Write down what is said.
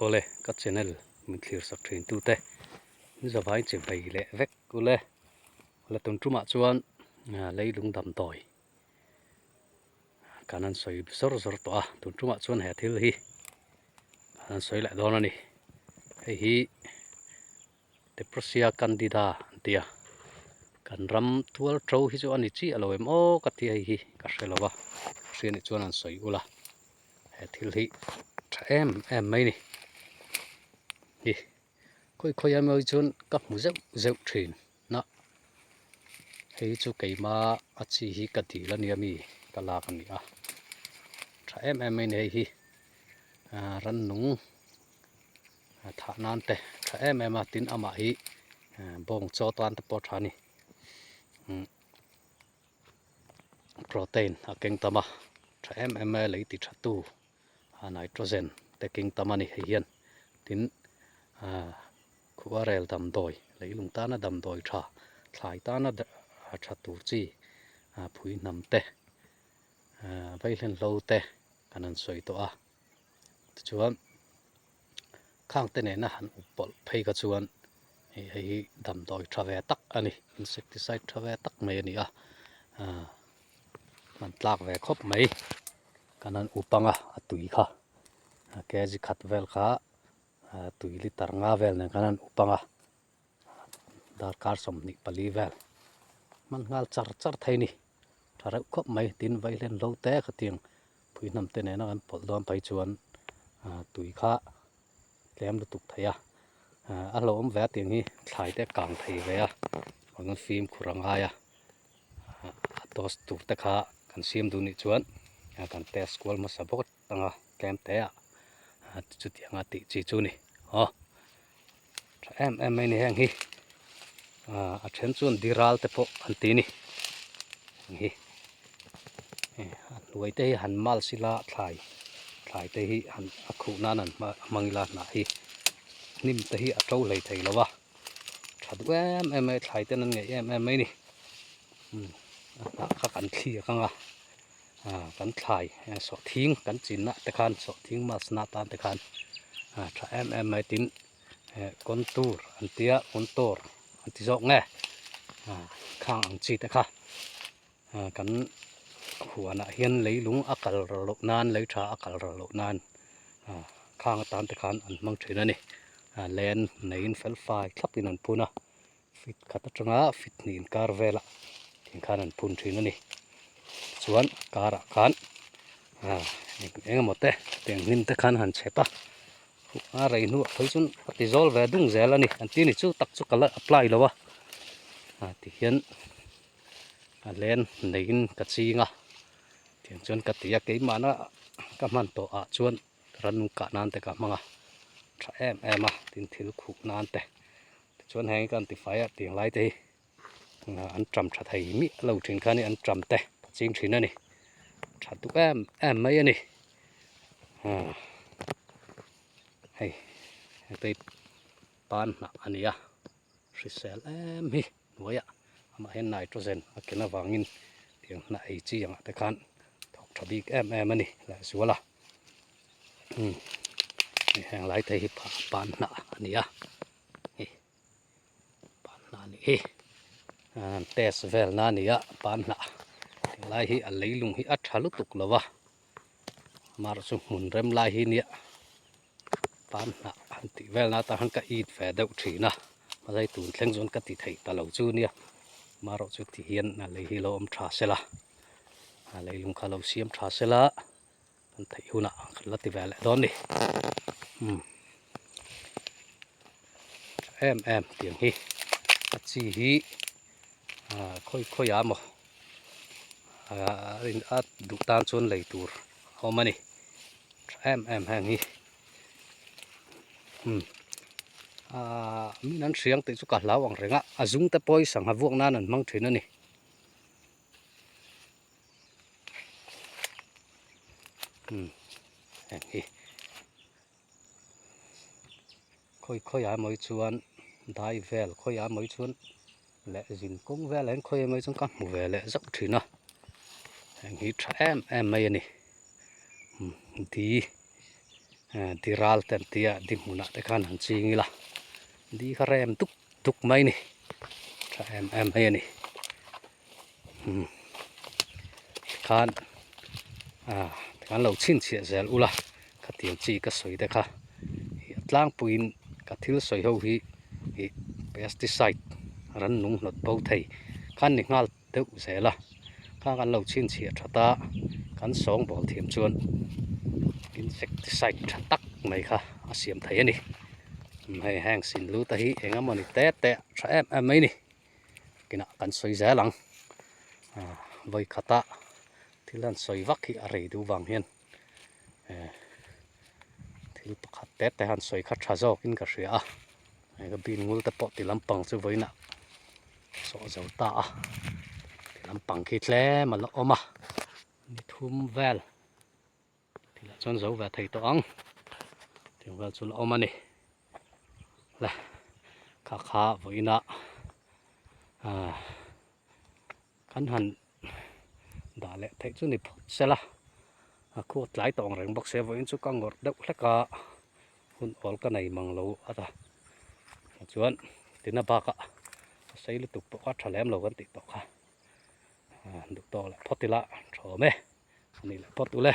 Awle ka channel min thlir sak thin tute in zavai che vei leh vek ule awle tun tumah chuan leilung damdawi kan han sawi zawr zawr tawh a tun tumah chuan he thil hi kan han sawi leh dawn a ni hei hi Tephrosia candida an ti a kan ram tual to hi chu a ni chiah lo em aw ka ti a hei hi ka hre lo va hria nih chuan an sawi ula he thil hi tha em em mai ni hi khawi khawi a mawi chuan ka hmu zeuh zeuh thin na hei chu keima a chi hi ka dil ania mi ka lak a ni a tha em em mai ni hei hi rannung thah nan te tha em em a tin amah hi bawng chaw tan te pawh a tha a ni protein a keng tam a tha em em mai a lei ti tha tu a nitrogen te keng tam a ni hei hian tin ah khuarel damdawi leilung tana damdawi tha thlai tana tha tur chi ah phui hnam te ah vaihlenhlo te kan han sawi tawh a tichuan khang te nena han up pawlh phei kha chuan hei hei hi damdawi tha ve tak a ni insecticide tha ve tak mai a ni a ah hman tlak ve khawp mai kan han up ang a a tui kha kg khat vel kha tui liter nga vel nen khan an up ang a darkar 24 vel hman nghal char char thei a ni tha reuh khawp mai tin vaihlen lo te khatiang phui hnam te nena kan pawlh dawn phei chuan tui kha tlem lutuk thei a a hlauhawm ve a tiang hi thlai te a kang thei ve a chuan fimkhur a ngai a a dose tur te kha kan siam duh nih chuan kan test kual hmasa bawk anga tlem te ah chutiang a tih chi chu a ni aw tha em em mai a ni heng hi a then chuan diral te pawh an ti a ni heng hi a hnuai te hi han mal sila thlai thlai te hi han a khuh nan an hmang ila hnah hi hnim te hi a to hlei thei lo a tha duh em em mai thlai ten an ngeih em em mai a ni a hnah kha kan thliak ang a kan thlai sawhthing kan chinna te khan sawhthing mask na tan te khan tha em em mai tin contour an tia contour an ti zawk nge khang ang chi te kha kan huanah hian leilung a kal ral loh nan lei tha a kal ral loh nan khang atan te khan an hmang thin a ni len neiin fel fai thlapin an phun a. Fit khat atanga fit hnih inkar velah thing khan an phun thin a ni. Chuan karah khan ah eng emaw te tiang hnim te khan han chhep a, a rei hnuah phei chuan a ti zawl ve dung zel a ni. An ti ni chu tak chu ka la apply lo a, ah tihian a len neiin ka ching a, tiang chuan ka ti a keimahna ka hman tawh ah chuan rannung kah nan te ka hmang a, tha em em a tin thil khuh nan te. Tichuan heng hi ka han tifai a tiang lai te hi an ṭam ṭha thei miah lo ṭhin kha a ni an ṭam te ka ching ṭhin a ni ṭha duh em em mai a ni hei hengte hi pan hnah a ni a hrisel em hi hnuaiah amah hian nitrogen a ken avangin tiang hnah ei chi angah te khan thawk ṭha bik em em a ni lehzual a heng lai te hi pan hnah a ni a. Hei pan hnah a nih hi test vel na a ni a pan hnah tilai hi a leilung hi a tha lutuk lo va amaherawh chu hmun rem lai hi nia pan hnah han tih vel na atang khan ka it ve deuh thin a mahse tun thleng chuan ka ti thei ta lo chu nia amaherawh chu ti hian a lei hi lo awm tha sela a leilung kha lo siam tha sela. Kan theih hunah kan la ti ve leh dawn ni. Umm tha em em tiang hi a chi hi ah khawi khawi ah maw ah a duh tan chuan lei tur a awm a ni tha em em heng hi umm ah min an hriang tih chu ka hlau ang reng a a zung te pawh hi sangha vuak nan an hmang thin a ni. Heng hi khawi khawi ah emaw hi chuan dai vel khawi ah emaw hi chuan leh zin kawng velah hian khawi emaw hi chuan ka hmu ve leh zauh thin a heng hi tha em em mai a ni di. Di ral te an tia di hmunah te khan han ching ila di kha rem duk duk mai a ni tha em em mai a ni umm tikhan ah tikhan lo chhinchhiah zel ula khatiang chi ka sawi te kha ih a tlangpuiin ka thil sawi ho hi ih pesticide rannung hnawt bo thei khan ni nghal deuh zel a kha kan lo chhinchhiah that a kan sawngbawl thiam chuan insecticide tha tak mai kha a siam thei a ni hei heng sin lu te hi eng emawni te te tha em em mai a ni kinah kan sawi zel ang ah vawi khata thil han sawi vak hi a rei duh vang hian eh thil pakhat te te han sawi kha tha zawkin ka hria a hei ka bin ngul te pawh ti lampang chu vawiinah sawh zo ta a ti lampang khi tlem a la awm a ni thum vel tihlah chuan zo ve thei tawh ang tiang vel chu la awm a ni le kha kha vawiinah ah kan han dah leh theih chu ni phawt sela a khuat tlai tawng reng bawk sia vawiin chu ka ngawrh deuh hlek a hun awl ka nei mang lo a ta chuan tina bakah a sei lutuk pawh kha tha lem lo kan tih tawh kha duh tawk leh phawt ila tha awm e a nih leh phawt ule.